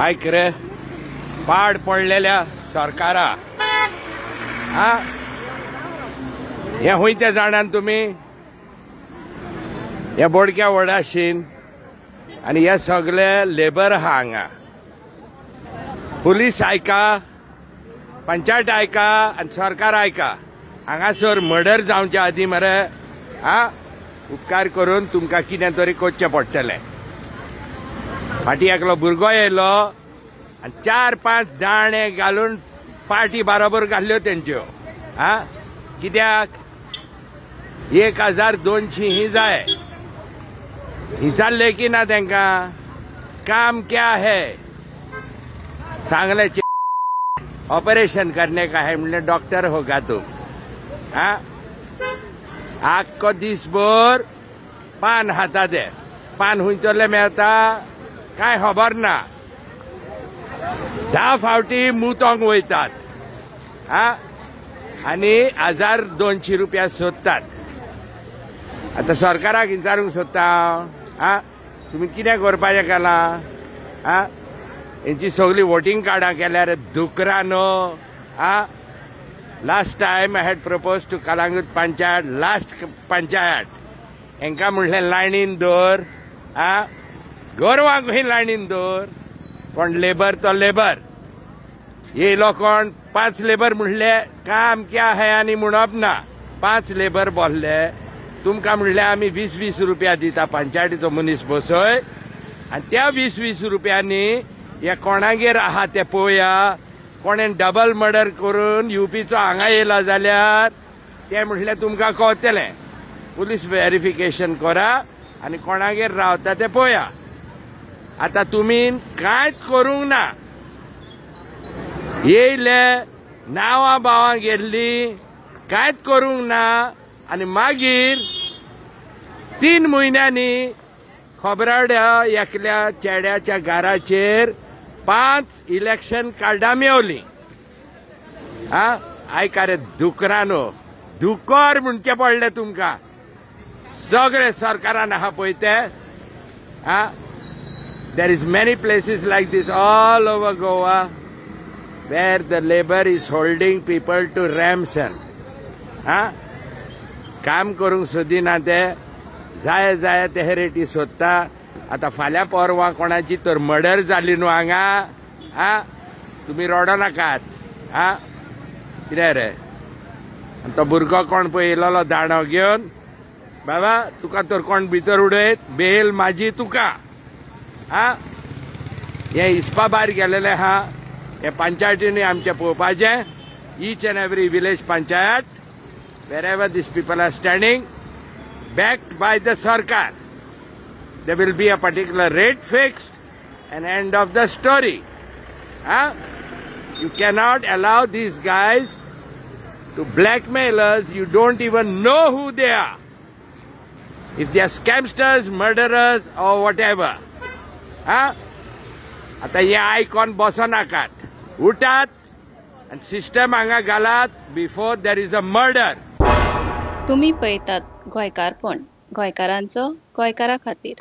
आयक रे पाड पडलेल्या सरकारा हा हे खंय ते जाणान तुमी हे बोडक्या व्हडाशीन आनी हे सगळे लेबर आहा हांगा. पुलीस आयका, पंचायत आयका आनी सरकार आयका. हांगासर मर्डर जावच्या आदीं मरे हा उपकार करून तुमकां कितें तरी करचें पडटलें. फाटीं एकलो भुरगो येयलो आनी 4-5 दाणे घालून पार्टी बरोबर घाल्ल्यो तेंच्यो. हा कित्याक 1200 ही जाय. विचारले की ना तेंकां काम क्या है सांगले ऑपरेशन करने का है म्हणलें डॉक्टर होगा तूं. हा आख्खो दीसभर पान हाता दे पान हुंयचोले मेळटा कांय खबर ना. 10 फावटी मुतोंक वयतात हा आनी 1200 रुपया सोदतात. आतां सरकाराक विचारूंक सोदता हा तुमी कितें करपाचें केलां हा हेंची सगळीं वोटींग कार्डां केल्यार दुकरानो. हा last time I had propose to Calangute panchayat last panchayat हेंकां म्हणलें लायनीन दवर हा गोरवांक खंय लायनीन दवर कोण लेबर तो लेबर येयलो कोण 5 लेबर म्हणले काम क्या है आनी म्हणप ना. 5 लेबर बोल्ले तुमकां म्हणलें आमी 20-20 रुपया दिता पंचायतीचो मनीस बसय आनी त्या 20-20 रुपयांनी हे कोणागेर आहा ते पळोवया. कोणेन डबल मर्डर करून युपीचो हांगा येयला जाल्यार ते म्हणलें तुमकां कळटलें. पुलीस वेरिफिकेशन करा आनी कोणागेर रावता ते पळोवया. आतां तुमी कांयच करूंक ना. येयले नांवां बावां गेल्ली कांयच करूंक ना आनी मागीर 3 म्हयन्यांनी खबराड्या एकल्या चेड्याच्या घराचेर 5 इलेक्शन कार्डां मेवली. हा आयका रे दुकरानो दुकर म्हणचें पडलें तुमकां. सगळे सरकारान आहा पळय ते. हा there is many places like this all over Goa where the labour is holding people to ransom. हा काम करूंक सोदिना ते जाय जाय ते रेटी सोदता. आतां फाल्यां परवां कोणाची तर मर्डर जाली न्हू हांगा हा तुमी रडो नाकात. हा कितें रे आनी तो भुरगो कोण पळय येयलेलो दांडो घेवन बाबा तुका तर कोण भितर उडयत बेल म्हाजी तुका. हा हें हिसपा भायर गेलेलें आहा. हें पंचायतीनूय आमचें पळोवपाचें. Each and every village panchayat wherever these people are standing backed by the sarkar there will be a particular rate fixed and end of the story. Huh? You cannot allow these guys to blackmail us. You don't even know who they are. If they are scamsters, murderers or whatever. Huh? आता हे icon बसो नाकात. उठात आनी system हांगा घालात before there is a murder. तुमी पळयतात गोंयकारपण, गोंयकारांचो गोंयकारा खातीर.